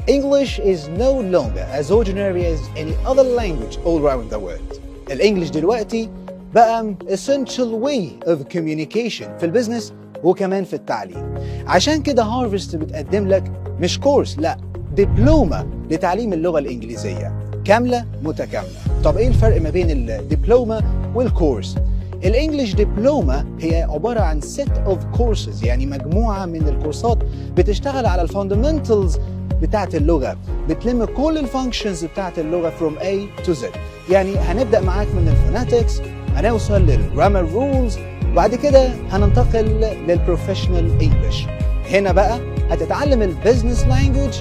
English is no longer as ordinary as any other language all around the world. ال English دلوقتي بقى essential way of communication في ال business وكمان في التعليم. عشان كده هارفست بتقدم لك مش course، لا، دبلومة لتعليم اللغة الإنجليزية كاملة متكاملة. طب إيه الفرق ما بين الدبلومة وال course؟ ال English diploma هي عبارة عن set of courses، يعني مجموعة من الكورسات بتشتغل على ال fundamentals بتاعت اللغة، بتلم كل ال functions بتاعت اللغة from A to Z. يعني هنبدأ معاك من ال phonetics، هنوصل لل grammar rules، وبعد كده هننتقل لل professional English. هنا بقى هتتعلم ال business language،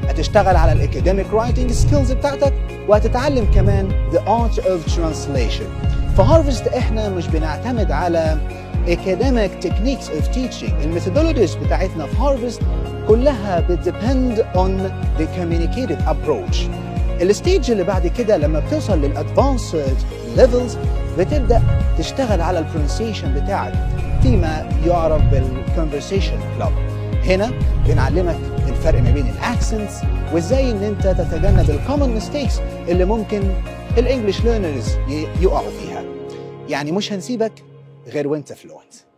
هتشتغل على ال academic writing skills بتاعتك، وهتتعلم كمان the art of translation. في هارفست احنا مش بنعتمد على academic techniques of teaching. ال methodologies بتاعتنا في هارفست كلها بت depend on the communicative approach. ال stage اللي بعد كده لما بتوصل لل advanced levels بتبدا تشتغل على ال pronunciation بتاعك فيما يعرف بال conversation club. هنا بنعلمك الفرق ما بين ال accents وازاي ان انت تتجنب ال common mistakes اللي ممكن ال English learners يقعوا فيها. يعني مش هنسيبك غير وانت fluent.